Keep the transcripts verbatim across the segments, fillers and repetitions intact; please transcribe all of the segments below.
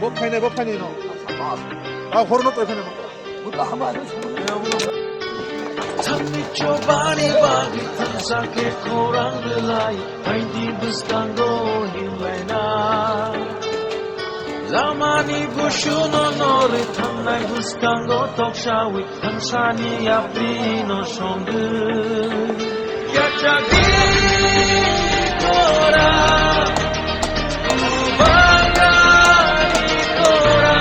Bo phainai, bo phainai no. Ah, hor no toi phainai. Thangni chobani bagwi thangsa khe khorang rwlai, phaidi bwskango himlaina. Lamani busuno norwi thangnai bwskango toksawi thangsani yaprino songwi. Yachagwi kora, kubangani kora,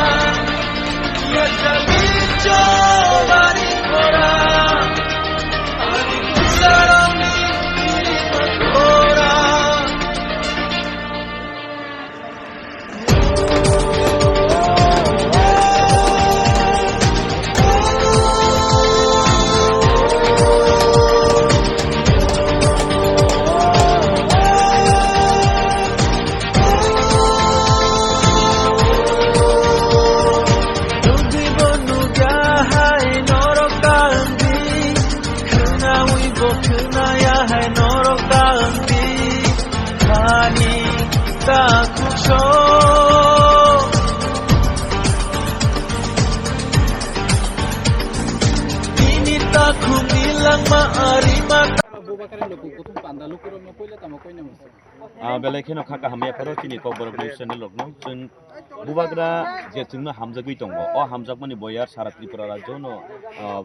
yachagwi chobani kora, ani kusaroni kora. Nugwi bo nugya hai norok tangdi, khwnawi bo khwnaya hai norok tangdi. Ani takhuk so. Nini takhuk ni langma arima. Bubagra ni luku kuthum panda lukurokno puila tamo koina musu. Ah, belai kheno kha kaham yapharo chini Kokborok news channel rokno. Chwng Bubagra je chwngno hamjagwi tongo, o hamjakmani boyar sara Tripura rajyono, ah,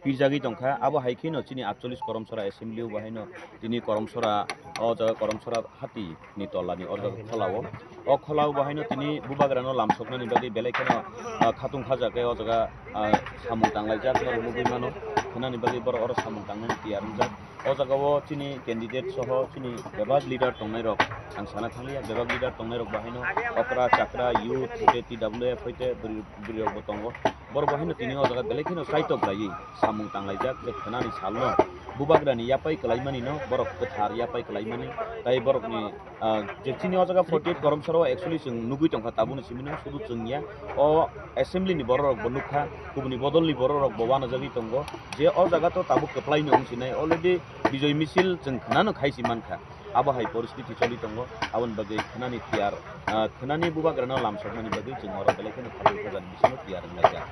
pirjagwi tongkha. Abo hai kheno chini atchollish Koromsora assembly o bahaino tini Koromsora, o jaga Koromsora hati ni tolani o jaga kholao. O kholao bahaino tini Bubagrano lamsoknani bagwi belai kheno, ah, khatung khajakhe o jaga, ah, samung tanglaijak norok nugwi mano. Khnani bagwi borok oro samung tangnani tiyar wngjak. O jaga o chini candidate soho chini bebak leader tongnai rok ang sana thanglia, bebak leader tongnai rok bahaino okra chakra youth hoite T W F hoite bwrwi, bwrwi rok bo tongo. Borok bahaino tini o jaga belai kheno kaitok laiwi samung tanglaijak je khnani salno Bubagrani yapai kwlaimani no borok kwthar yapai kwlaimani tai borokni Ah, je chini o jaga forty eight Koromsora o actually chwng nugwi tongkha, tabukni simi no sudu chwng ya. O assembly ni borok rok bo nukha, kubuni bodol ni borok rok bo wanajagwi tongo. Je o jaga to tabuk kwplai no wngsinai, already bijoi misil chwng khnano khaisi mankha. Abo hai poristiti choli tongo, aboni bagwi khnani tiyar, ah, khnani Bubagrano lamsokmani bagwi chwng oro belai kheno khatung khajani bisingo tiyar wnglaijak.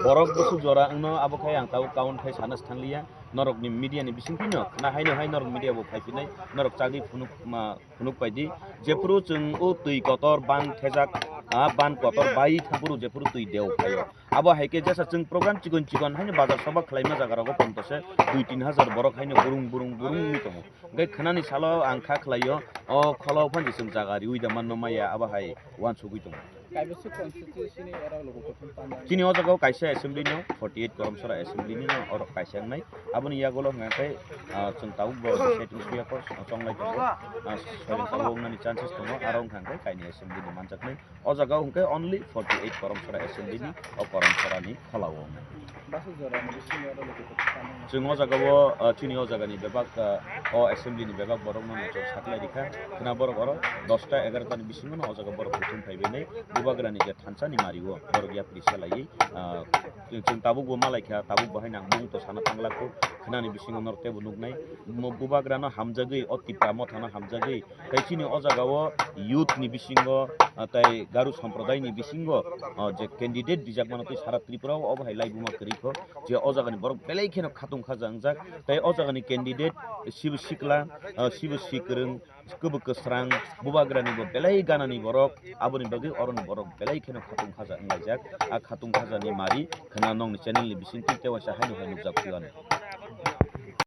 Borok bwswk jora wngno abo khai ang tabuk count khai sana se thangliya. Norokni media ni bisingtwi no khna haino hai norok media bo phai phinai, norok chagwi phunuk ma phunuk paidi. Jephuru chwng o twi kotor ban thejak, ah, ban kotor bai thangphuru jephuru twi deo phaio. Abo hai khe jesa chwng program chikon chikon haino bazar soba khlaima jaga rogo ponto se dui tin hajar borok haino burung burung burung wngwi tongo. Hwnkhe khnani salo ang kha khlaio, o kholo phanji chwng jaga riui da manno maya abo hai uansugwi tongo. Kaibwswk constituency ni oro luku kuthum panda. Chini o jaga o kaisa assembly no, forty eight Koromsora assembly ni no, oro kaisa wngnai. Aboni yagulo hwnkha khe, ah, chwng tabuk bo side wngsuya kho, chonglai tongo. Ah, soiling tabuk wngnani chances tongo, aro hwnkha khe kaini assembly ni manjaknai. O jaga o hwnkhe only forty eight Koromsora assembly ni, o Koromsora ni kholao wngnai. Bwswk jora ni bisingo oro luku kuthum panda. Chwng o jaga o, ah, chini o jaga ni bebak, ah, o assembly ni bebak borok no muchung saklai rikha. Khwna borok oro dosta egarota ni bisingo no o jaga borok kuthum phaibainai. Bubagra ni je thansa ni mari o borok yapri selaiwi, ah, chwng, chwng tabuk bo malaikha, tabuk bo hai nang mung to sana thanglakho. Khnani bisingo norok teibo nuknai. Mo Bubagra no hamjagwi, o Tipra Motha no hamjagwi. Tei chini o jaga o youth ni bisingo, ah, tei Garu Sampradai ni bisingo, ah, je candidate rijak mano tei sara Tripura o obo hai laibuma kwrwi kho. Je o jaga ni borok belai kheno khatung khaja wngjak. Tei o jaga ni candidate sibo sikla, ah, sibo sikwrwng, kwbwi kwsrang, Bubagra ni bo belai gana ni borok, aboni bagwi oro ni borok belai kheno khatung khaja wnglaijak. A khatung khaja ni mari khwna nokni channel ni bisingtwi tei waisa haino hai nukjak phiyano.